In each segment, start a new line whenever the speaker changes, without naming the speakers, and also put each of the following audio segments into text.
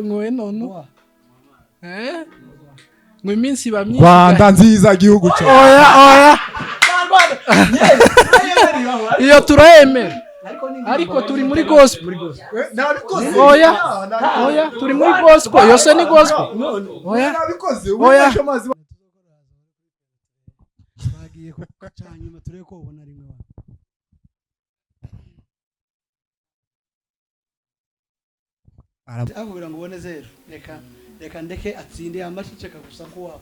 Nkuwe none ngo iminsi iba myinshi.
Rwanda nziza, gihugu cyacu.
Oya, oya, iyo turayemera, ariko turi muri gospel.
Nabikoze.
Oya, oya, turi muri gospel. Iyo se ni gospel? Oya.
Nabikoze.
Oya.
Ufashe amazi.
Bagiye ku cyanyuma, turebe ko ubona rimwe wa akubwira ngo ubone zeru. Reka, reka ndeke atsinde, yamaceceka gusa ko waba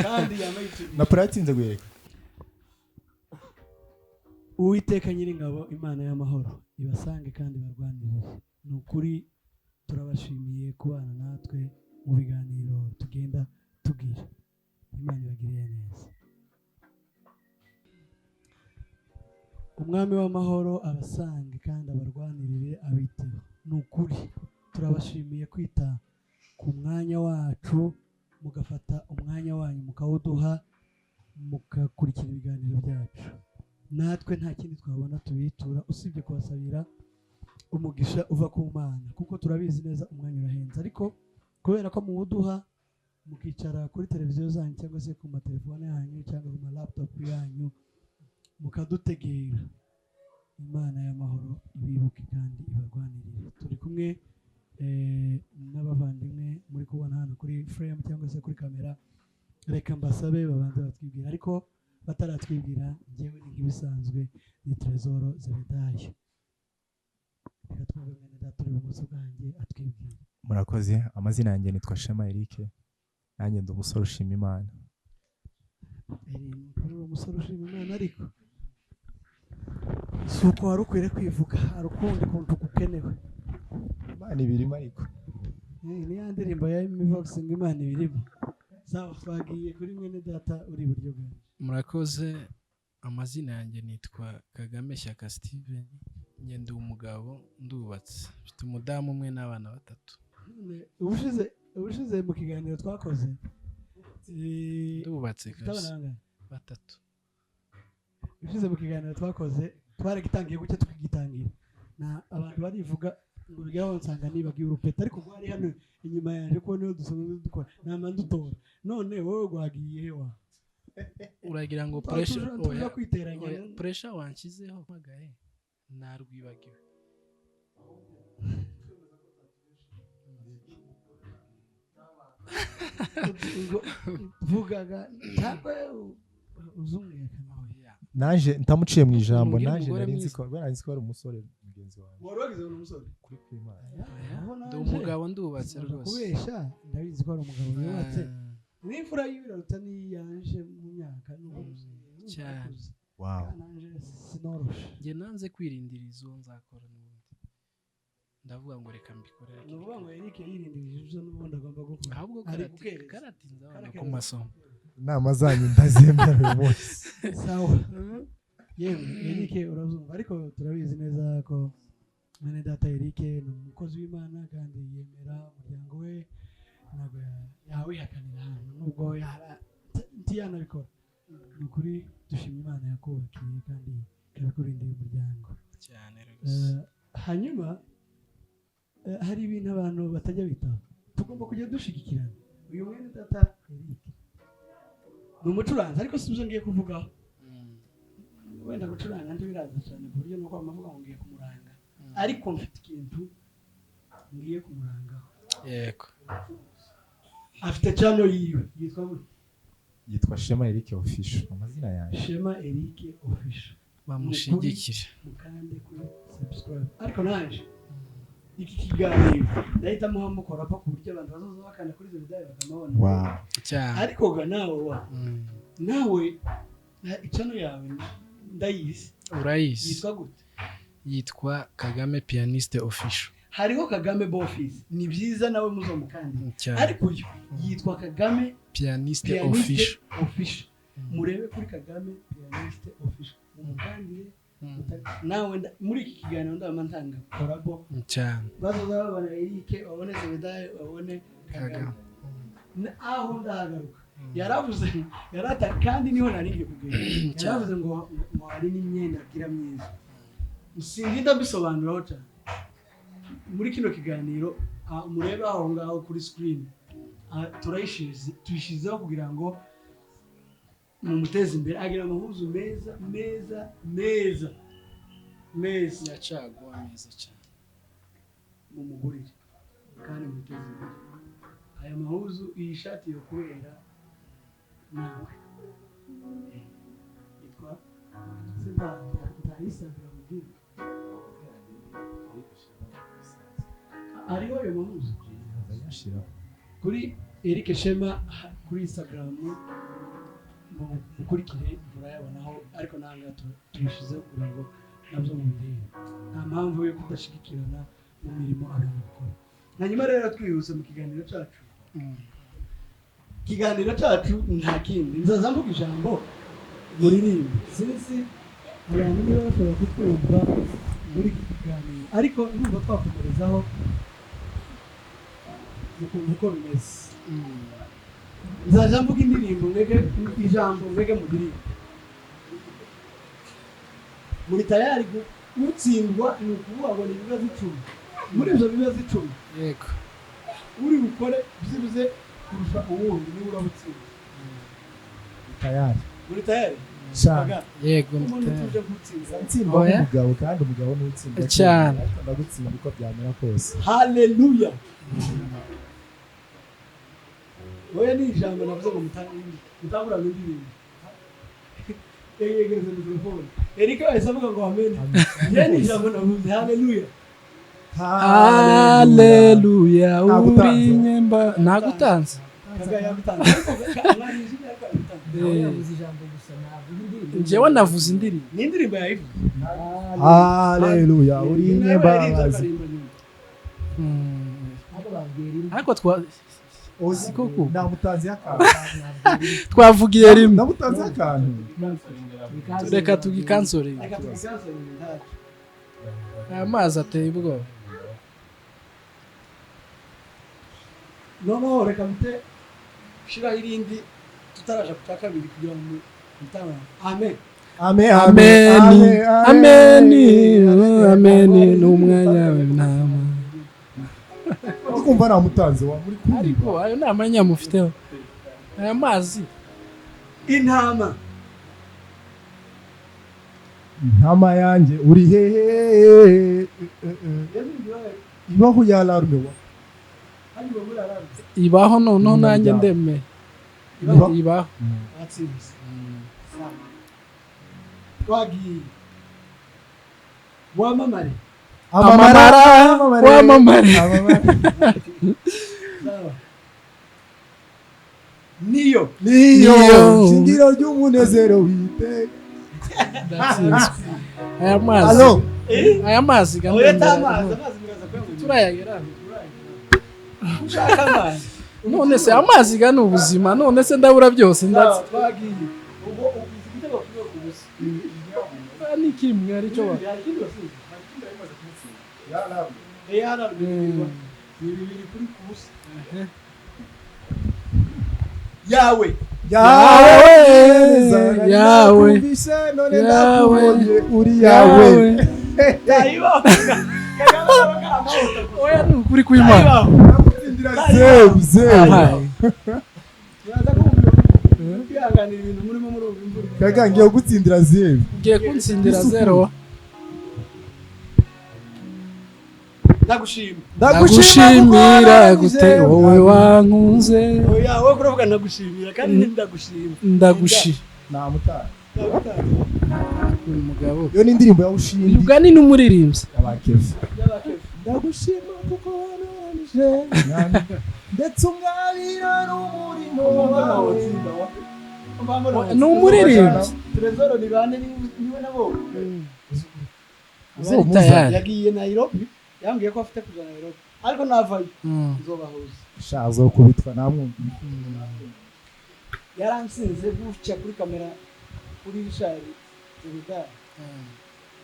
kandi yambaye.
Na pura yatsinze guheka.
Uwiteka Nyiringabo, Imana y'amahoro, ibasange kandi barwanirire. Ni ukuri turabashimiye kubana natwe mu biganiro tugenda tugira. Imana ibagiriye neza. Umwami w'amahoro abasange kandi abarwanirire, abiteho. Ni ukuri turabashimiye kwita ku mwanya wacu, mugafata umwanya wanyu mukawuduha, mugakurikira ibiganiro byacu. Natwe nta kindi twabona tubitura usibye kubasabira umugisha uva ku Mana, kuko turabizi neza umwanya urahenze, ariko kubera ko muwuduha mukicara kuri televiziyo zanyu cyangwa se ku matelefone yanyu cyangwa ku ma laptop yanyu mukadutegera, Imana y'amahoro ibibuke kandi ibarwanirire. Turi kumwe n'abavandimwe muri kubona hano kuri frame cyangwa se kuri kamera. Reka mbasabe babanze batwibwira, ariko bataratwibwira, njyewe ni nk'ibisanzwe, ni Trezoro Zebedayo. Reka twumve mwene data uri ibumoso bwanjye atwibwira.
Murakoze. Amazina yanjye nitwa Shema Eric, nanjye ndi umusore ushima Imana.
Kuri uwo musore ushima Imana, ariko si uko wari ukwiriye kwivuga, hari ukundi kuntu gukenewe.
Imana ibirimo ariko.
Ni ya ndirimbo ya Mivox ngo Imana ibirimo. Sawa, twagiye kuri mwene data uri iburyo bwanjye.
Murakoze. Amazina yanjye nitwa Kagame Shyaka Steven. Njye ndi umugabo, ndubatse, mfite umudamu umwe n'abana batatu.
None ubushize mu kiganiro twakoze,
Ndubatse
ufite abana
kabisa.
bangahe?
Batatu.
Ubushize mu kiganiro twakoze twaragitangiye gutya, tukigitangira na abantu barivuga ngo bigeraho nsanga nibagiwe urupeta, ariko rwari hano inyuma yanjye, ko niyo dusanzwe dukora nama ndutora. None wowe rwagiye he wa?
Uragira ngo pressure
tuja
oya
kwiteranya.
Oya, pressure wanshyizeho mpagaye narwibagiwe.
Ngo vugaga cyangwa uzumwekana?
Oya.
Naje ntamuciye mu ijambo.
Umbwire.
Naje
Umugore
nari nzi
mwiza.
ko nari nzi ko ari umusore mugenzi wanjye.
Wari wagize ngo ni umusore?
Kuri kw'Imana.
Oya,
Aho
ndi
naje
umugabo, ndubatse
sinabasha
rwose.
kubesha, ndabizi ko ari umugabo yubatse.
Ah,
N'imfura yiwe iraruta n'iyanje mu myaka nubwo
Cyane.
akuze.
Wow.
Kandi nanje sinoroshe.
Njye nanze kwirindiriza uwo nzakora n'ubundi, ndavuga ngo reka mbikore
Ni
hakiri
ukuvuga ngo
kare.
Eric yirindirije ibyo n'ubundi agomba gukora.
Ahubwo
Ari gukereza.
karatinze abana
Karakereza.
ku masomo.
Inama zanyu ndazemera uyu munsi.
Sawa, yewe Eric urazumva, ariko turabizi neza ko mwene data Eric ni umukozi w'Imana kandi yemera umuryango we, ntabwo yawihakanira ahantu nubwo ntiyanabikora. Ni ukuri dushima Imana yakubakiye kandi ikabikurindiye umuryango.
Cyane rwose.
Hanyuma hari ibintu abantu batajya bitaho, tugomba kujya dushyigikirana. Uyu mwene data Eric ni umucuranzi, ariko si byo ngiye kuvugaho. Wenda gucuranga ntibiraza cyane ku buryo nuko bamavuga ngo ngiye kumuranga, ariko mfite ikintu ngiye kumurangaho.
Yego.
Afite channel yiwe yitwa gute?
Yitwa Shema Eric Official, amazina yanjye.
Shema Eric Official.
Bamushigikire.
Mukande kuri subscribe. Ariko naje iki kiganiro ndahita muha mukora pa ku buryo abantu bazoza bakanda kuri Zebedayo bakamubona.
Wow.
Cyane.
Ariko ga nawe wa nawe channel yawe ndayizi.
Urayizi.
Yitwa gute?
Yitwa Kagame Pianiste Official.
Hariho Kagame Boffice, ni byiza nawe muzomukandira.
Cyane.
Ariko uyu yitwa Kagame
Pianiste
Pianiste
Official.
Official. Murebe kuri Kagame Pianiste Official mumukandire. Nawe muri iki kiganiro ndaba ntanga korabo.
Cyane.
Bazoza babona Eric, babone Zebedayo, babone Kagame.
Kagame.
Aho ndahagaruka, yaravuze yarata kandi niho nari ngiye kugenda. Yaravuze ngo hari n'imyenda agira myiza, sinzi ndabisobanuraho cyane muri kino kiganiro. Murebe aho ngaho kuri screen. Turayishize, tuyishyizeho kugira ngo mumuteze imbere. Agira amahuzu meza meza meza meza.
Ya caguwa meza cyane.
Mumugurire kandi muteze imbere. Aya mahuzu, iyi shati yo kubera nawe. Yitwa se nta Instagram ugira? Hariho ayo mahuzu
Ndayashiraho.
Kuri Eric Shema kuri Instagram, mukurikire, murayabonaho. Ariko nanga tubishyizeho kugira ngo nabyo mubirebe. Nta mpamvu yo kudashyigikirana mu mirimo abantu bakora. Hanyuma rero twihuse mu kiganiro cyacu. Ikiganiro cyacu nta kindi, nzaza mvuga ijambo muririmbe. Sinzi abantu niba bashobora kutwumva muri iki kiganiro, ariko ndumva twakomerezaho mukumva uko bimeze. Nzaza mvuga indirimbo, mwege ijambo, mwege muririmbe. Muri tayari? Utsindwa ni ukuvuga ngo ni ibibazo 10. Muri ibyo bibazo 10, uri bukore byibuze kurusha uwundi niba urabutsinda.
Tayari.
Muri tayari?
Cyane.
Kaga,
Yego, ndi
umuntu
tayari.
tuje gutsinda.
Ntsindwa
Oya.
nk'umugabo, kandi umugabo n'utsinda.
Cyane.
Ariko ndagutsinda uko byamera kose.
Haleluya! Oya, ni ijambo navuze ngo mutangurane indirimbo. Yegereze mikrofone. Erika wahise avuga ngo amen. Njye ni ijambo navuze, haleluya.
Haleluya, uri
Nagutanze.
nyemba nagutanze.
Kaga yagutanze, ariko mwari ijwi, ariko yagutanze.
Nawe yavuze ijambo gusa, navuga indirimbo.
Njyewe navuze indirimbo.
Ni indirimbo yayivuze.
Haleluya, uri
Nawe yaririmbye,
nyembabazi.
akaririmba nyuma.
Ariko babwira rimwe.
Ariko twa
Uzi
koko.
Namutanze akantu.
Twavugiye rimwe.
Namutanze akantu.
Reka tugikansore.
Reka tubikansore, ntacyo.
Aya mazi ateye ubwoba.
Noneho reka mpite shiraho irindi tutaraja ku cya kabiri kugira ngo mutanga amen.
Amen.
Ameni, ameni, ameni, ni umwanya w'intama.
Ndi kumva namutanze wa muri kumva.
Ariko ayo ni amanya mufiteho aya mazi.
Intama.
Intama yanjye uri hehe? Ibaho ya alarme wa.
Ibaho noneho nanjye
Ibaho.
ndemeye.
Ibaho.
Ibaho.
Watsinze. Sawa. Twagiye, wamamare.
Amamara, wamamare.
Amamara.
Sawa, niyo.
Niyo
Niyo.
shingiro ry'umunezero witeka.
Ndatsinzwe. Aya mazi,
Alo.
aya mazi ga
Oya,
ndemera.
amazi, amazi muraza kuyanywa.
Turayagera.
Ushaka amazi?
None se amazi ga ni ubuzima? None se ndabura byose ndatse.
Sawa, twagiye. Ubwo ugize igitego kimwe ku busa.
Ni kimwe aricyo ba
Hari ikindi watsinze? Eh, hano ni 2 kuri ku busa yawe.
Yawe.
Yawe.
Nakumvise none
Yawe.
ndakubonye uri yawe.
Tayibaho. Kagame aba ari amavuta gusa.
Oya, ni ukuri kw'Imana.
Tayibaho.
Nagutsindira zeru zeru.
Aha.
Muraza kumva kwihanganira ibintu murimo murumva imvura.
Kaga, ngiye gutsindira zeru.
Ugiye kunsindira zero.
Ndagushima.
Ndagushimira gute wowe wankunze?
Oya, wowe kuravuga ndagushimira kandi ni ndagushima.
Ndagushi
Namutanga.
Ndagutanga.
Uyu mugabo.
Iyo ni indirimbo ya Ushindi.
Uyu bwa ni n'umuririmbyi.
Y'abakevi.
Y'abakevi.
Ndagushima kuko wanoranije ndetse umwabira n'umurimo wawe.
Ni umuririmbyi.
Trezor ni bande niwe nabo.
Ari tayari.
Yagiye Nairobi, yambwiye ko afite kuja Nairobi, ariko navayo nzobahuza.
Sha, zo kubitwa namwe.
Yaransinze gutya kuri kamera kuri Richard Zebedaya.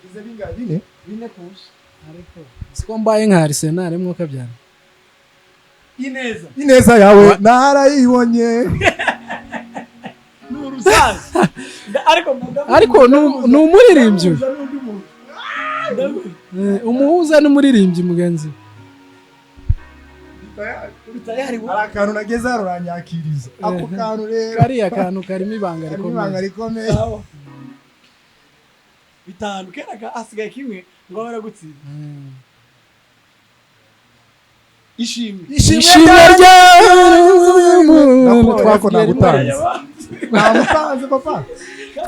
Bize bingahe? 4.
4 ku busa.
Ariko siko mbaye nka Arsenal mwuka byana.
Ineza.
Ineza yawe narayibonye.
Ni urusaza. Ariko
Ariko ni umuririmbyi uyu.
ndamuhuza n'undi muntu. Ndamuhuza.
Umuhuza n'umuririmbyi mugenzi we.
Uri tayari?
Hari akantu nageze hano uranyakiriza ako kantu rero.
Kariya kantu karimo ibanga
harimo ibanga
rikomeye.
rikomeye.
Sawa. Bitanu kera hasigaye kimwe ngo baragutsinda. Ishimwe.
Ishimwe ryawe.
Nakubonye ko nagutanze, namutanze papa.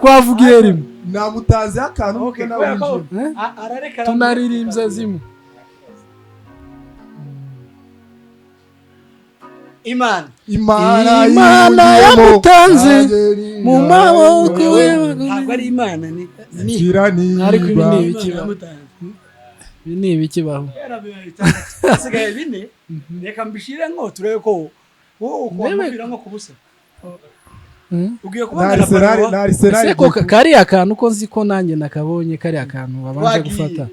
Twavugiye rimwe.
Namutanze akantu
Okay,
kuko nawe
kubera ko
winjiye.
Eh?
Arareka.
Tunaririmbye zimwe.
Imana.
Imana.
Imana
yihugiyemo,
yamutanze
nanjye
mu maboko
ni-
ye.
Ntabwo ari Imana, ni
Kiraniba.
Ariko ibi ni
Imana
ibikibaho.
yamutanze.
Ibi ni ibikibaho.
Kera bibaye bitandatu, hasigaye bine. Reka mbishire ngo turebe ko wowe ukwamubwira nko kubusa ugiye
Na
kubona na
Arsenal
Paruwa.
na Arsenal.
Ese ko kariya kantu ko nzi ko nanjye nakabonye, kariya kantu babanje
Wagiye.
gufata?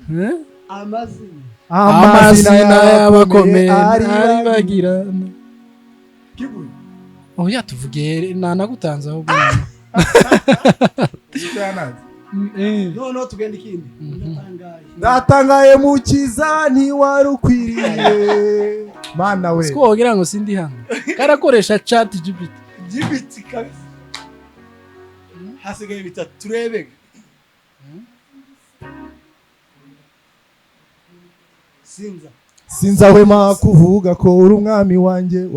Eh?
Amazina.
Amazina y'abakomeye aribagirana. Oya, tuvuge nanagutanze ahubwo.
Noneho tugenda ikindi. Ndatangaye.
Ndatangaye mukiza, ntiwari ukwiriye mana we.
Siko wogira ngo sindi hano karakoresha Chat GPT.
Byibitse kabisa. Hasigaye bitatu, turebe. Sinza.
Sinzahwema kuvuga ko uri umwami wanjye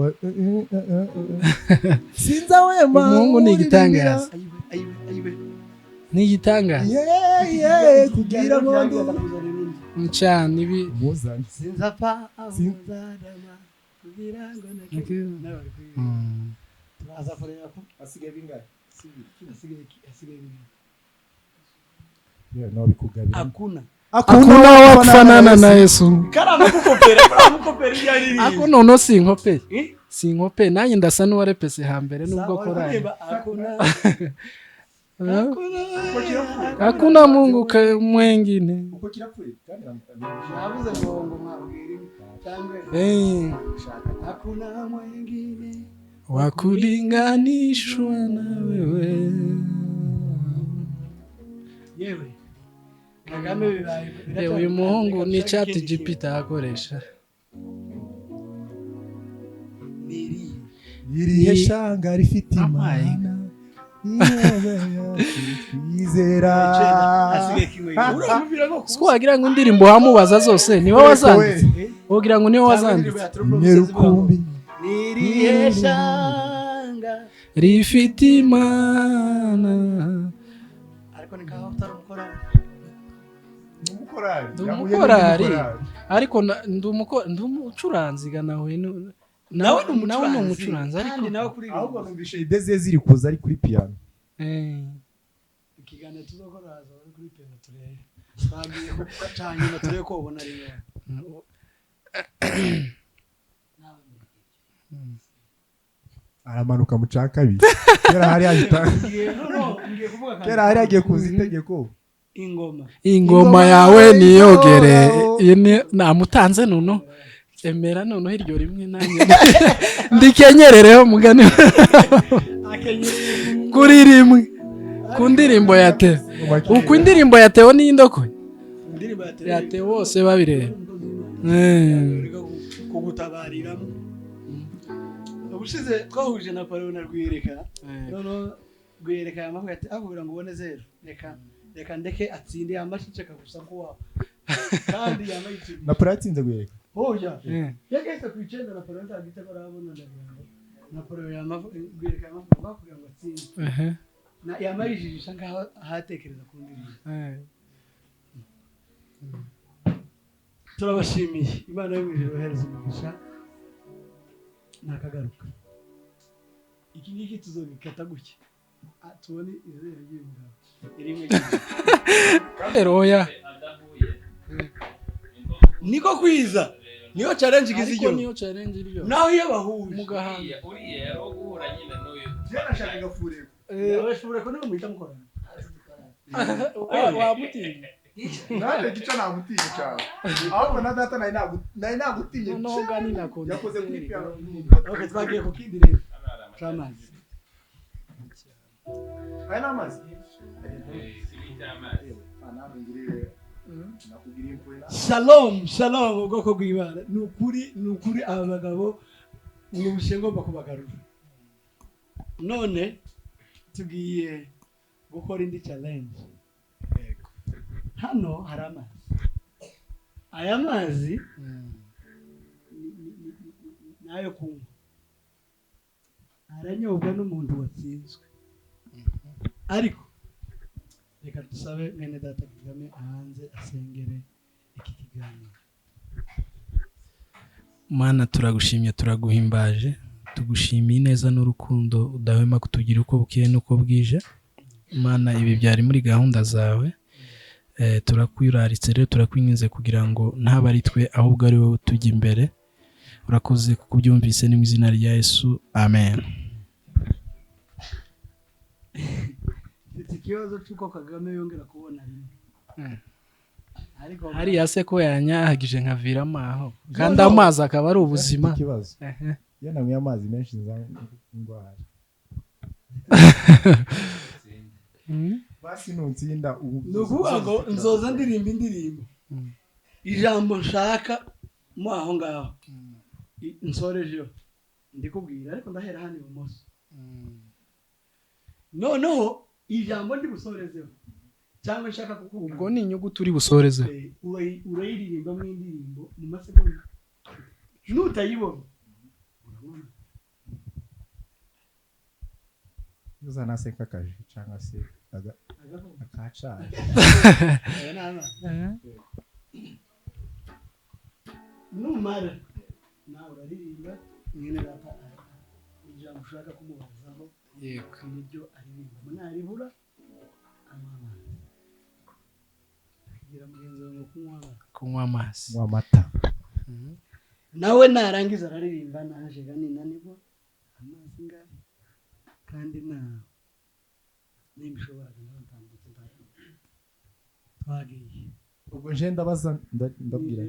sinzahwema.
Umuhungu ni igitangaza.
Ayiwe, ayiwe, ayiwe!
Ni igitangaza.
Yeah, kugira ngo
Cyane ibi.
Muzanye.
Sinzapfa ahuzarama kugira ngo nawe bari kuririmba. Turaza kureba ko
Asigaye bingahe?
hasigaye bibiri.
Yeah, no bikugabira.
Akuna.
Hakuna wa kufanana na Yesu.
Karamukopera, karamukopera iyo aririmba.
Ako noneho sinkopeye.
Eh?
Sinkopeye, nanjye ndasa n'uwarepese hambere nubwo
Sawa,
korali.
kuririmba, akuna.
Eh?
Akuna.
Hakuna Mungu mwengine.
Uko kirapfuye kandi
Nabuze ngo mwabwira ibi, cyangwa
Eh,
hakuna mwingine
wa kulinganishwa na wewe.
Yewe Kagame, bibaye.
Eh, uyu muhungu ni Chat GPT akoresha.
Niriye.
Irihe shanga rifite
Amaye.
Imana twizera?
Hasigaye kimwe, uramubwira ngo
Siko wagira ngo indirimbo wamubaza zose ni wowe wazanditse. Wogira ngo ni wowe wazanditse.
Imwe rukumbi.
Nirihe shanga
rifite Imana.
Ariko ni kaho utari umukorari.
Ndi umukorari. Ariko ndi umucuranzi ga nawe
Nawe ni
nawe ni
umucuranzi.
Umucuranzi ariko
Kandi nawe kuririmba.
Ahubwo numvishe idée ze ziri kuza ari kuri piano.
Eh,
Ikiganiro tuzokora haza bari kuri piano, turebe. Twagiye cya nyuma, turebe ko ubona ari wowe.
Aramanuka mu ca kabiri kera hari hahita.
Ngiye no no ngiye kuvuga kandi.
Kera hari hagiye kuza itegeko.
Ingoma.
Ingoma yawe niyogere. Iyi namutanze nono emera noneho iryo rimwe nanjye ndikenyerereho mugani.
Akenyereye.
Kuri rimwe ku ndirimbo ya Teo, uko indirimbo ya Teo n'iyindoko
Indirimbo ya Teo.
Ya Teo bose babireba. Eh.
Kugutabariramo. Ubushize twahuje na Paro na Rwiyereka, noneho Rwiyereka yamavuga ati akubwira ngo ubone zero, reka reka ndeke atsinde yamashiceka gusa nkuwa kandi yambaye ikintu.
Na Poro yatsinze guheka.
Hoya.
Eh.
Yagahita ku icyenda na Paro nta gitego arabona. Ndagira ngo na Paro yamavuga, Rwiyereka yamavuga bakubwira ngo atsinde.
Ehe.
Na yamayijijisha nkaho ahatekereza ku ndirimbo.
Eh.
Turabashimiye, Imana yo mu ijuru yohereza umugisha. Nakagaruka iki ngiki tuzogikata gutya. Ah, tubone izere ry'uyu mugabo rimwe.
Rero oya.
Niko kwiza, niyo challenge igize.
Ariko
Iryo
niyo challenge iryo
naho iyo bahuje
mu gahanga.
Uriya yari uwo guhura nyine n'uyu.
Nashakaga fureba.
Abashobora ko niba muhita mukorana.
Wamutinya.
Nanjye gica nagutinye cyane, ahubwo na data nari nagutinye.
Noneho gani nakunda.
Yakoze kuri piano.
Okay, twagiye ku kindi rero c'amazi.
Aya ni amazi.
Ibi cy'amazi.
Ah, namwe ngirire.
Shalom, shalom, ubwoko bw'Imana. Ni ukuri, ni ukuri, aba bagabo mwubushe ngomba kubagarura. None tugiye gukora indi challenge. Hano hari amazi. Aya mazi ni ayo kunywa, aranyobwa n'umuntu watsinzwe. Ariko reka dusabe mwene data Kagame abanze asengere iki kiganiro.
Mana, turagushimye, turaguhimbaje, tugushimiye ineza n'urukundo udahwema kutugira uko bukeye n'uko bwije. Mana, ibi byari muri gahunda zawe. Turakwiraritse rero, turakwinginze kugira ngo ntabe ari twe ahubwo ari wowe tujya imbere. Urakoze kuko ubyumvise, ni mu izina rya Yesu, amen.
Mfite ikibazo cy'uko Kagame yongera kubona rimwe, ariko
Hariya se ko yanyahagije nkaviramo aho, kandi
No, no.
amazi akaba ari ubuzima.
Mfite ikibazo, iyo nanyweye amazi menshi nza ndwara. Basi nutsinda ubu.
Ni ukuvuga ngo nzoza ndirimba indirimbo, ijambo nshaka mo aho ngaho nsorejeho ndikubwira, ariko ndahera hano ibumoso. Noneho ijambo ndi busorezeho cyangwa nshaka kukubwira,
Ubwo ni inyuguti uri busoreze.
Urayiririmbamo indirimbo mu masegonda, nutayibona urabona.
Uzanaseka akaji cyangwa se akacayi.
Aya ni amazi. Numara nawe uraririmba, mwene data ijambo ushaka kumubazaho
Yego.
niryo aririmba, naribura anywa amazi. Kugira mugenzi wawe ngo kunywa amazi.
Kunywa amazi.
Nywa amata.
Nawe narangiza araririmba, naje ninanirwa amazi ngahe, kandi nawe nimba ishoboraga nawe ntambutse ntayanywa. Twagiye.
Ubwo nje ndabaza, ndabwira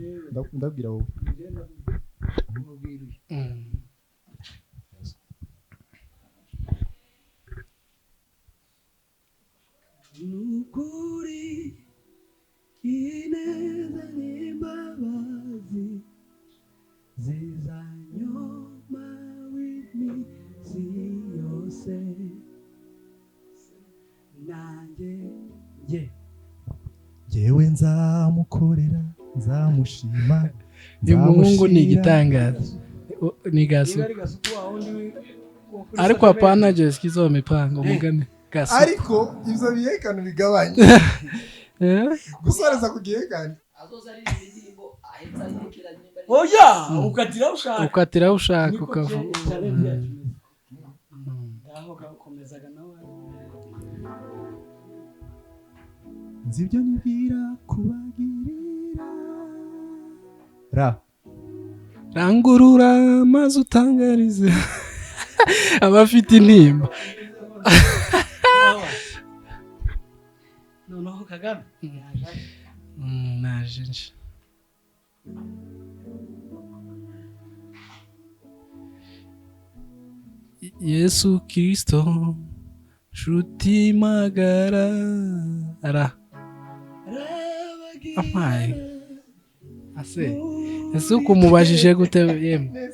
ndabwira wowe.
Mubwiriye. Nukuri ineza n'imbabazi zizanyoma w'iminsi yose, nanjye njye
Jyewe nzamukorera, nzamushima.
Uyu muhungu ni
Nzamushira.
igitangaza. Ni gaso.
Niba ari gasuku wa wundi wo kuri
Ariko
Sacrament.
hapana jesikizo mipango umugani gaso.
Ariko ibyo bihekane bigabanye gusoreza ku gihekane.
Azoza aririmba indirimbo ahetse ayirekera nimba ari
Oya, ukatira aho ushaka.
Ukatira aho ushaka.
Niko
Ukavuga.
Challenge yacu imeze. Ngaho gakomezaga nawe.
Nzi ibyo nibwira kubagirira ra.
Rangurura maze utangarize abafite intimba.
Noneho Kagame yaje aje.
Naje nje. Yesu Kristo nshuti magara ara Ampaye. Ase ese ukumubajije gute yemwe?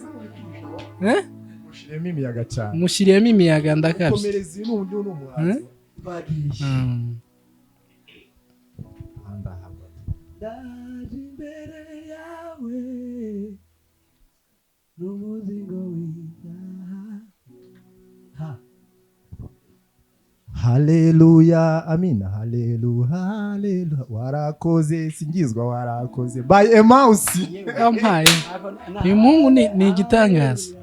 Eh?
Mushiremo imiyaga cyane.
Mushyiriyemo imiyaga ndakabye.
Komereza uyu ni umuhanzi.
Twagiye.
Ahangaha.
Ndaje imbere yawe n'umuzingo w'ibyaha. Ha.
Haleluya, amina, haleluya, haleluya, warakoze, singizwa, warakoze by Emmaus.
Ampaye. Uyu muhungu ni igitangaza.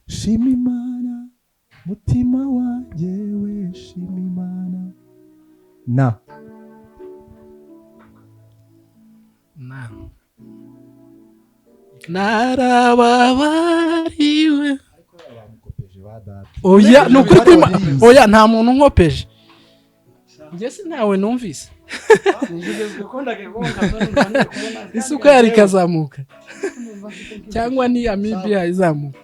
Shima Imana mutima wanjye we, shima Imana na
Na narababariwe.
Bamukopeje ba data.
Oya, ni ukuri kwima. Oya, nta muntu unkopeje, njye si ntawe numvise. Isukari ikazamuka cyangwa ni amibiya izamuka.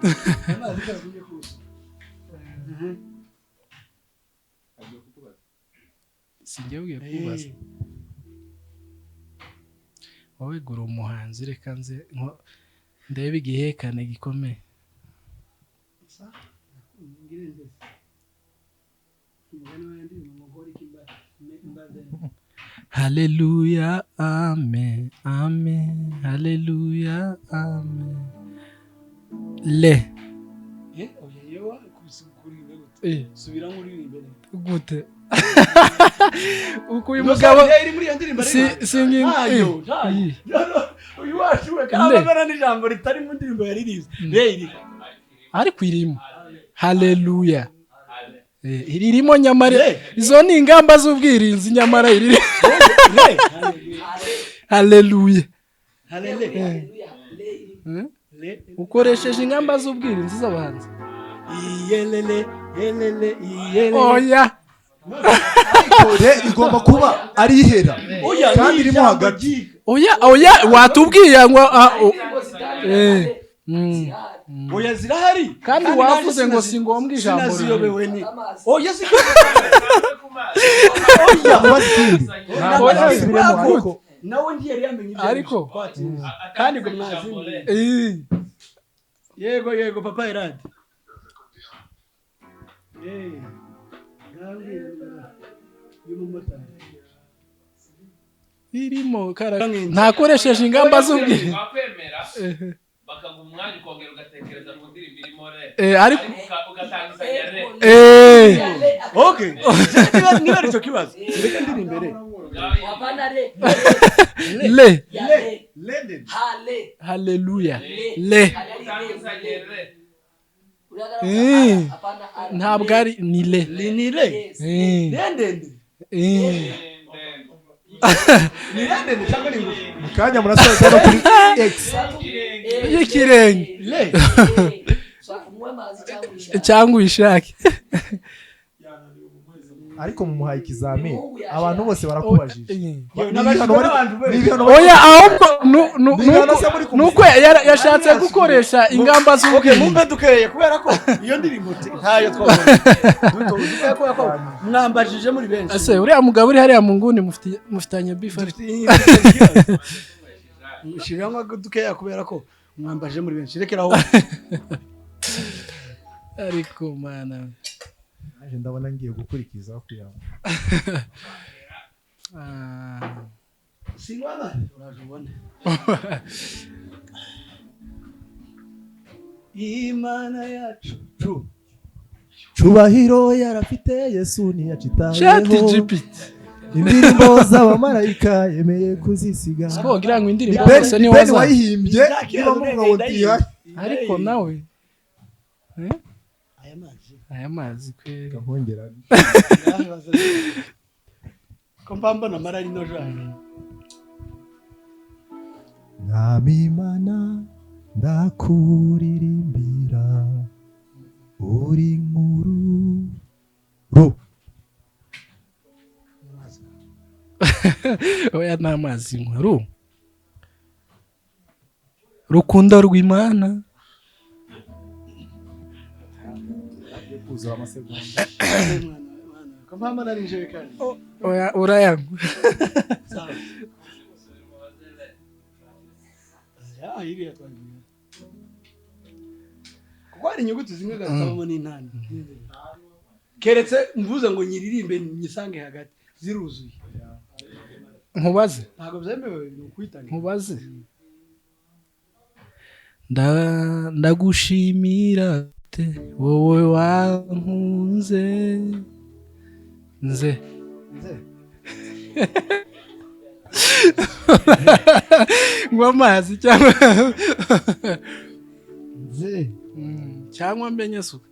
Amazi kagumye kuzuza.
Sinjye ugiye kubaza. Wowe gura umuhanzi, reka nze ndebe igihekane gikomeye. Haleluya, amen, amen, haleluya, amen. Le.
Subiramo uririmbe
gute? Uko uyu mugabo singing
uyu wacu we kabagara n'ijambo ritari mu ndirimbo yaririmbye. Re
ariko irimo haleluya. Irimo nyamara izo ni ingamba z'ubwirinzi nyamara iri haleluya.
Haleluya.
Ukoresheje ingamba z'ubwirinzi z'abahanzi.
Iyelele yelele iyelele.
Oya.
Re igomba kuba ari ihera kandi irimo hagati.
Oya oya watubwiye ngo
oya zirahari
kandi wavuze ngo si ngombwa ijambo
sinaziyobewe ni oya si oya nawe ntiyari yamenye ibyo
ariko
kandi ngo mwazimye. Yego yego papa Irad.
Irimo ntakoresheje ingamba z'ubwirinzi
wakwemera bakaguha umwanya ukongera ugatekereza mu ndirimbo irimo re
ariko
ugatangizanya re.
Okay, niba ari cyo kibazo reka ndirimbe re.
Le
le
haleluya le ntabwo ari ni le
ni le ndende ni ndende cyangwa ni ngufi
mukanya murasoza no kuri X
y'ikirenge
le
cyangwa uyishake.
Ariko mumuhaye ikizamini abantu bose barakubajije.
Oya ahubwo nuko yashatse gukoresha ingamba z'ubwirinzi.
Mumbe dukeye kubera ko iyo ndirimbo ntayo twabonye kubera ko mwambajije muri benshi.
Ese uriya mugabo uri hariya mu nguni mufitanye beef ari
shiramo dukeya kubera ko mwambajije muri benshi rekeraho.
Ariko mana
naje ndabona ngiye gukurikiza kugira ngo
singwana uraje ubone. Imana yacu
cubahiro yarafite Yesu ntiyacitayeho.
ChatGPT
indirimbo z'abamarayika yemeye kuzisiga.
Siko ngira ngo indirimbo zose ni
waza wayihimbye niba muvuga ngo ntiha
ariko nawe aya mazi kwera
nkongera
ko mbamba mara ari no jana.
Mwami Imana ndakuririmbira uri nkuru ru.
Oya nta mazi nkuru rukundo rw'Imana. Oya urayanywa.
Kuko hari inyuguti zimwe gatabamo n'intani keretse mvuze ngo nyiririmbe nyisange hagati ziruzuye.
Nkubaze
ntabwo byemewe ni ukwitanga.
Nkubaze ndagushimira te wowe wankunze nze ngo amazi cyangwa
nze
cyangwa mbenye suka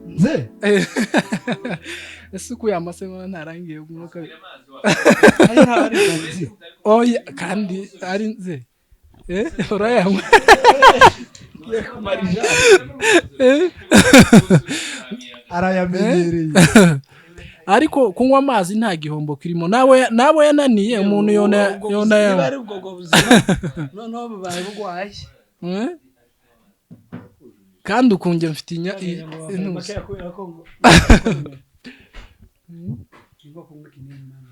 nze
ese uko yamase ngo ntarangiye umwuka oya kandi ari nze urayanywa
arayamenyereye.
Ariko kunywa amazi nta gihombo kirimo nawe yananiye umuntu yona yona
ari ubwo buzima noneho bubaye bugwaye.
Kandi ukunjye mfite inya intuzi.
Makeya kubera ko ngo ngo kunywa ikinini mama.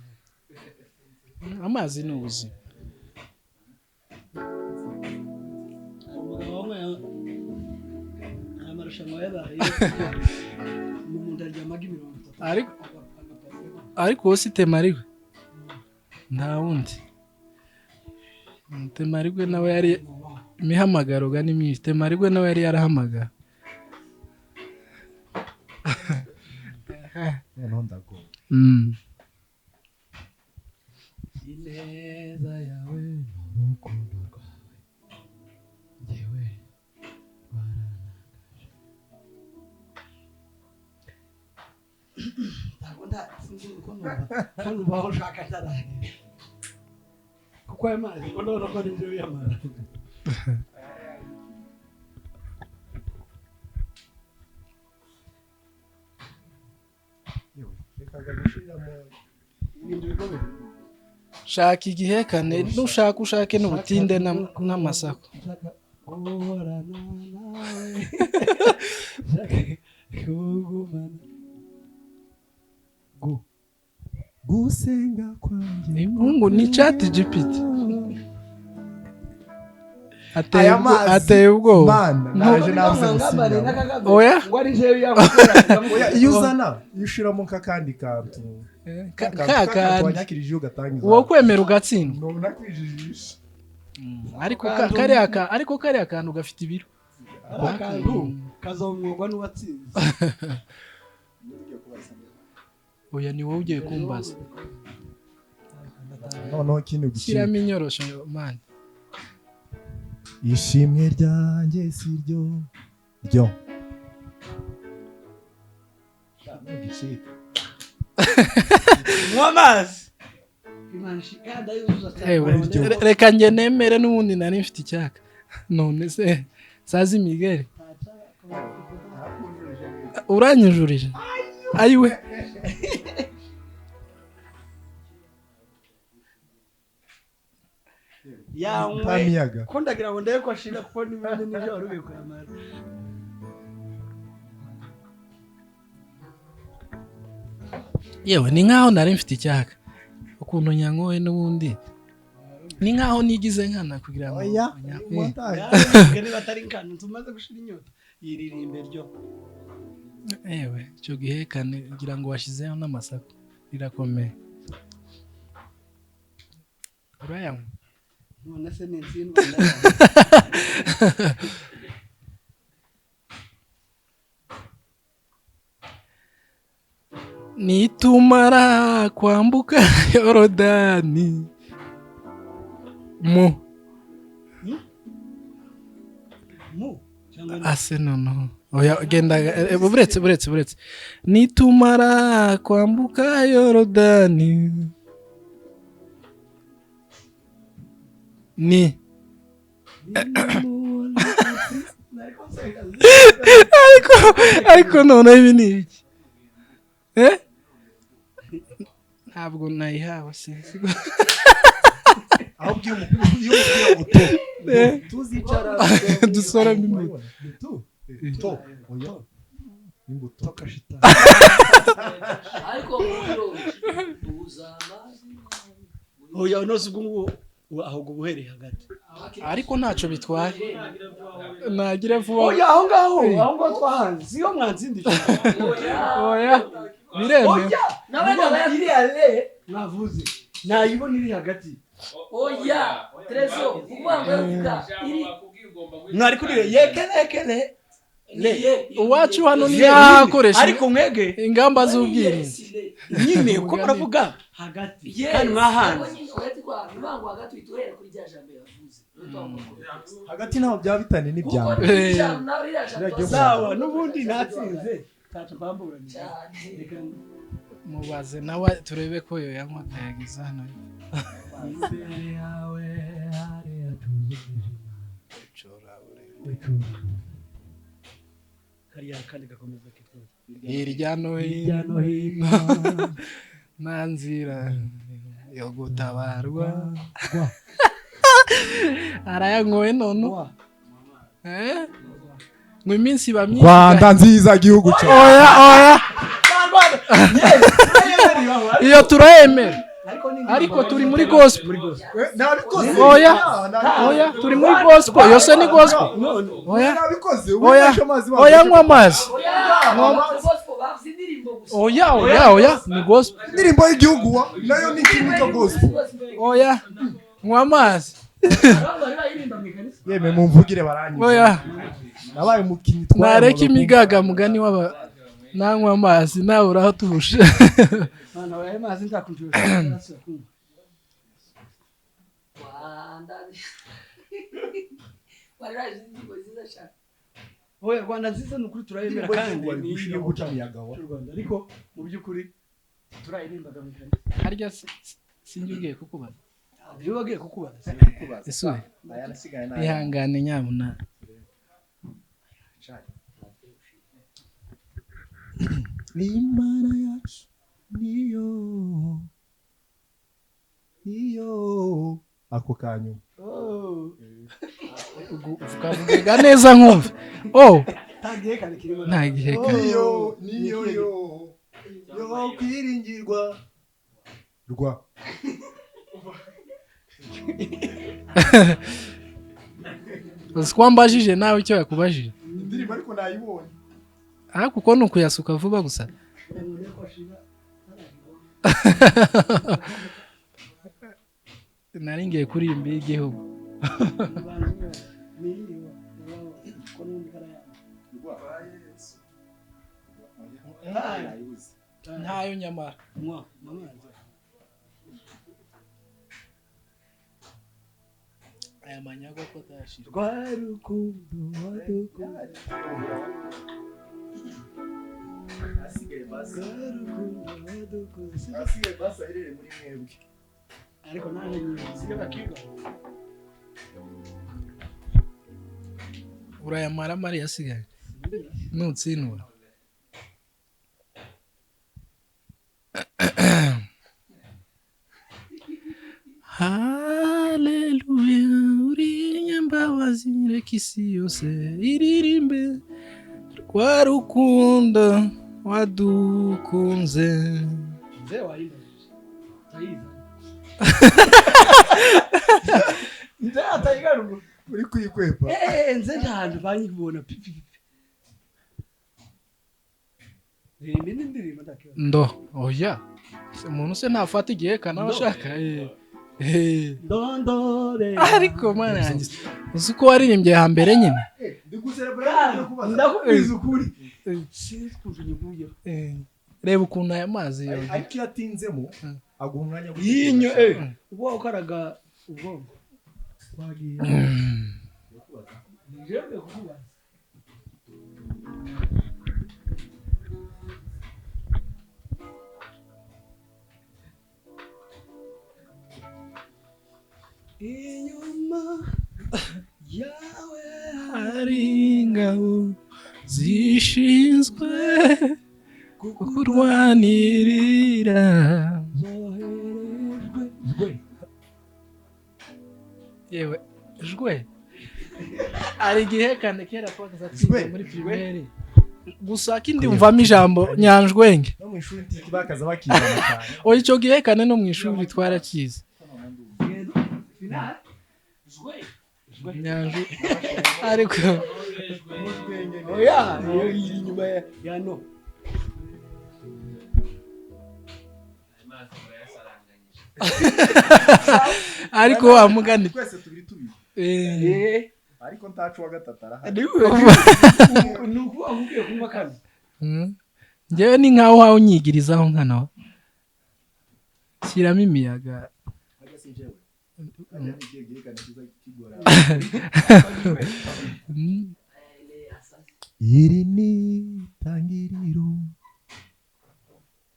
Amazi ni ubuzima.
Hari umugabo wamwe amarushanwa yabaye umuntu arya amagi 30.
Ariko wowe si Temarigwe, nta wundi Temarigwe nawe yari imihamagaro ga ni myinshi. Temarigwe nawe yari yarahamagara.
Noneho ndagowe.
Ineza yawe n'urukundo rwawe njyewe rwarantangaje. Ntabwo sinzi uko numva ko numva aho nshaka ntaragera kuko ayo mazi ngo ndabona ko ari ibyo biyamara.
Yewe, reka gushyiramo
Ibintu bikomeye.
Shaka igihekane nushaka ushake n'ubutinde n'amasako.
Nshaka guhorana nawe, nshaka kugumana gu
gusenga kwanjye.
Mungu ni chat GPT. Ateye
Aya mazi,
ateye ubwoba.
Mana, naje nabuze gusinya.
Oya.
Ngo ari jewe yakukora.
Oya, iyo uzana iyo ushiramo nk'akandi kantu
Ka kandi
wanyakirije iyo ugatangiza
uwo kwemera ugatsindwa.
Nubona kwijijisha.
Ariko ariko kariya kantu gafite ibiro.
Akantu kazongorwa n'uwatsinze.
Oya, ni wowe ugiye kumbaza.
Noneho ikindi gucika.
Shyiramo inyorosho man.
Ishimwe ryanjye si ryo ryo.
Nywa amazi. Imana yuzuza.
Ewe, reka njye nemere n'ubundi nari mfite icyaka. None se sazi Miguel uranyujurije ayiwe.
Yanywe
Ntamiyaga.
ko ndagira ngo ndebe ko ashira kuko n'ibindi nibyo wari ubiye kuyamara.
Yewe, ni nkaho nari mfite icyaka ukuntu nyanyoye n'ubundi ni nkaho nigize nkana kugira ngo
Oya,
Yawe niba atari nkana tumaze gushira inyota yiririmbe ryo.
Ewe, icyo gihekane ngira ngo washizeho n'amasako rirakomeye. Urayanywa?
None se ni intsindwa.
Nitumara kwambuka Yorodani mu
Mu cyangwa ni
ase noneho oya genda buretse buretse buretse nitumara kwambuka Yorodani ni ariko noneho ibi ni ibiki? Ntabwo nayihawe sinzi.
Aho iyo umupira uto tuzicara
Dusoremo imbuto.
To oya imbuto
toka shitani.
Ariko umuriro uza amazi.
Oya unoze ubwo ngubu aho guhereye hagati.
Ariko ntacyo bitwaye. Nagira vuba.
Oya aho ngaho aho ngaho twahanze siyo mwanzindije.
Oya biremewe.
Oya nawe iriya le mwavuze nayibona iri hagati.
Oya Trezo kuvuga ngo iri
mwari kuri yekele le
Uwacu hano ni yakoresha
ariko mwege
ingamba z'ubwirinzi
nyine uko muravuga hagati kandi mwahanze
hagati ntaho byaba bitane n'ibyambere.
Sawa n'ubundi natsinze tacu bamburanije.
Mubaze nawe turebe ko yo yanywa akayagiza hano.
Imbere yawe hari atuzumijima. Kariya kandi gakomeza kitwa
hirya no
hirya no hino
nta nzira yo gutabarwa. Arayanyoye none. Ngo iminsi iba myinshi.
Rwanda nziza gihugu cyacu.
Oya oya, iyo turayemera, ariko turi muri gospel.
Nabikoze.
Oya oya, turi muri gospel, iyo se ni gospel? Oya.
Nabikoze.
Oya oya, nywa amazi.
Gospel bavuze indirimbo gusa.
Oya oya oya, ni gospel.
Indirimbo y'igihugu nayo ni kimwe cya gospel.
Oya, nywa amazi.
Abantu bari bayiririmba mu ikanisa.
Yemwe mumvugire baranyize.
Oya.
Nabaye umukinnyi.
Nareka imigaga mugani w'aba nanywa amazi nawe uraho tuhushe.
Mana wawe, amazi ntakunjura kunywa.
Rwanda bari bazi indirimbo nziza cyane.
Oya, Rwanda nziza ni ukuri turayemera kandi ni
Y'igihugu cy'amiyaga wa
cy'u Rwanda, ariko mu by'ukuri turayirimbaga mu ikanisa.
Harya sinjye ugiye kukubaza?
Niba bagiye kukubaza.
Ese ihangane nyabuna.
Imana yacu niyo niyo ako kanyuma.
Ukavuga neza nkumva oh.
Nta gihe kare kirimo.
Nta gihe kare.
Niyo niyo yo yo kwiringirwa rwa.
Uzi ko wambajije nawe icyo yakubajije.
Indirimbo ariko nayibonye.
Ariko uko ni ukuyasuka vuba gusa. Nari ngiye kuririmba iy'igihugu. Ntayo nyamara.
Nywa amazi.
Aya manyago ko atayashira.
Rwa rukundo wadukunze,
Asigaye basi.
rwa rukundo wadukunze.
Asigaye basi aherere muri mwebwe.
Ariko nanjye siga bakiga.
Urayamara mariya asigaye nutsindwa. Haleluya, uri nyambabazi, reka isi yose iririmbe rwa rukundo wadukunze.
Nze wayimbajije tayiza nze atayigarura.
Uri kwikwepa.
Eh, nze nta hantu banyibona pipi pipi. Ririmba indi ndirimbo ndakibaza.
Ndo oya, umuntu se ntafata igihe kana ashaka eh eh.
Ndondore.
Ariko mana yanjye, uzi ko waririmbye hambere nyine.
Ndi guserebura ndi kubaza.
Ndakubwiza ukuri, sinzi ukuntu nyiguyeho.
Reba ukuntu aya mazi yoga.
Ariko iyo atinzemo aguha umwanya wo
Yinyo
gutekereza.
eh ubwo ukaraga ubwonko twagiye nijembe kukubaza. Inyuma yawe
Hari ingabo zishinzwe kukurwanirira.
Zoherejwe jwe.
Yewe jwe, hari igihekane kera twakaza twiga
Jwe.
muri primaire gusa kindi mvamo ijambo nyanjwenge.
No mu ishuri bakaza bakizana cyane.
Oya, icyo gihekane no mu ishuri twarakize.
Final.
Nyanjwe ariko.
Oya, iyo iri inyuma ya no.
Amazi murayasaranganyije.
Ariko wa mugani.
Twese tubiri tubiri.
Eh.
Ariko ntacu wa gatatu arahari.
Ni ukuvuga ngo ugiye kunywa kane.
Njyewe ni nkaho wawe unyigirizaho nkana wa shyiramo imiyaga.
Harya si njyewe. Harya ni ikihe gihekane kiza kigora? Iri ni itangiriro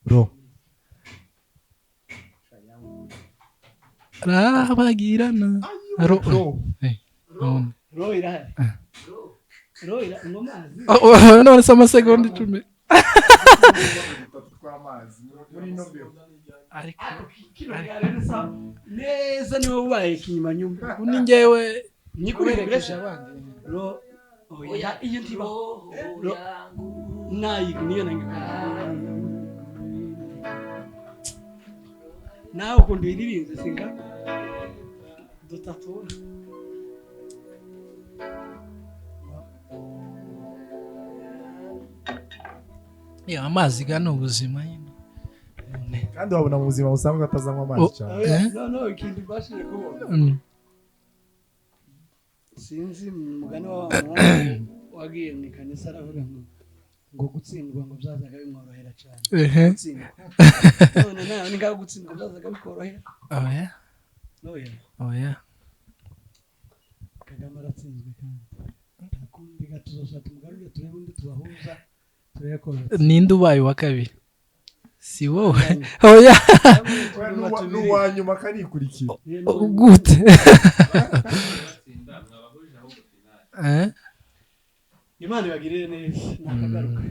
ro.
Rabagirana ro.
Ro.
None.
Ro irahari. Ro ira nywa amazi.
Oh, oh, none se amasegonda 10.
Dutatu tw'amazi muri ino mbeho.
Ariko
Kino gare neza neza niwe ubaye kinyuma nyuma.
ubu ni njyewe
Nyikuri
werekeje abandi.
Ro. Oya, iyo ntibaho.
Roho yangu
Nayi niyo nange. Nawe ukuntu uyiririnze singa dutatu.
Ya, amazi ga ni ubuzima nyine.
Kandi wabona mu buzima busanzwe atazanywa amazi cyane.
Eh?
No, ikintu mbashije kubona, sinzi umugani wa wa muhungu wagiye mu ikanisa, aravuga ngo gutsindwa ngo byazaga bimworohera cyane. Gutsindwa none nawe ni ngaho gutsindwa byazaga bikorohera?
Oya.
Oya.
Oya.
Kagame aratsinzwe, kandi nta kundi gatuzosa tumugarure, turebe undi tubahuza, turebe ko
Ninde ubaye uwa kabiri? Si wowe? Oya.
N'uwa nyuma akanikurikira.
Gute?
Batsinda mwabahuje ahubwo finale.
Eh?
Imana ibagirire neza, nakagaruka.